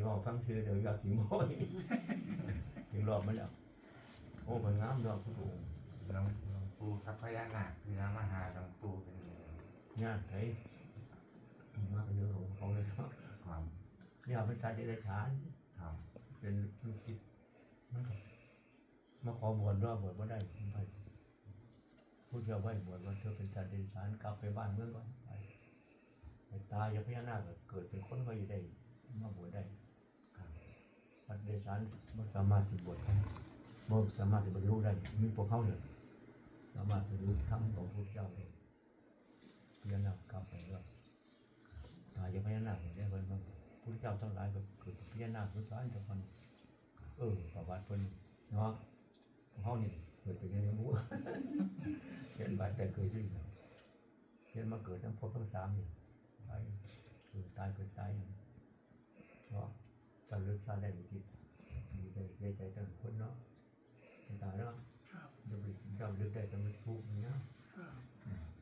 ລໍຟັງຊື່ດຽວຢາກຊິໝໍ້ອີກ ເຖິງລອບມາແລ້ວ. ໂອ້ ເພິ່ນງາມດອກ ພຸດທະອົງ ຫຼວງ ຫຼວງປູ່ກັບພະຍານາກ ຄືມາຫາຫຼວງປູ່ເປັນ ຍາກໃດ ມາເປັນເລື່ອງຂອງເຂົາເລີຍເນາະ. ຄັບ ນີ້ເປັນສັດເດຍລະສານ ຄັບ ເປັນລູກສິດ ມັນກໍມາຂໍບວດເນາະ ບວດບໍ່ໄດ້ ໄປ ຜູ້ເຈົ້າໄວ້ບວດວ່າເຈົ້າເປັນສັດເດຍລະສານ ກັບໄປບ້ານເມືອງກ່ອນ ໄປ ໄປຕາຍກັບພະຍານາກ ກໍເກີດເປັນຄົນກໍຢູ່ໄດ້ ມາບວດໄດ້. ສັດເດຍລະສານບໍ່ສາມາດຊິບວດໄດ້ ບໍ່ສາມາດຊິບັນລຸໄດ້ ມີພວກເຮົານີ້ສາມາດບັນລຸທຳຂອງພະພຸດທະເຈົ້າໄດ້. ພະຍານາກກັບໄປແລ້ວ ຕາຍຈາກພະຍານາກແລ້ວ ເພິ່ນວ່າ ພຸດທະເຈົ້າທັງຫຼາຍກໍເກີດເປັນພະຍານາກຄືກັນ ແຕ່ກ່ອນ ເອີ ປະຫວັດເພິ່ນເນາະ ພວກເຮົານີ້ເກີດເປັນຫຍັງບໍ່ ເຫັນບາດແຕ່ເກີດຂຶ້ນ ເຫັນມາເກີດທັງພົບທັງສາມນີ້ ຕາຍ ເກີດຕາຍ ເກີດຕາຍ ເນາະ ເຈົ້າເລີກຊາດໄດ້ບໍ່ຕິດ ດີໃຈເສຍໃຈແຕ່ລະຄົນເນາະ ເມດຕາເນາະ ຄັບ ຢ່າໄປ ເຈົ້າເລີກໄດ້ແຕ່ມັນທຸກນີ້ນະ ຄັບ ອືມ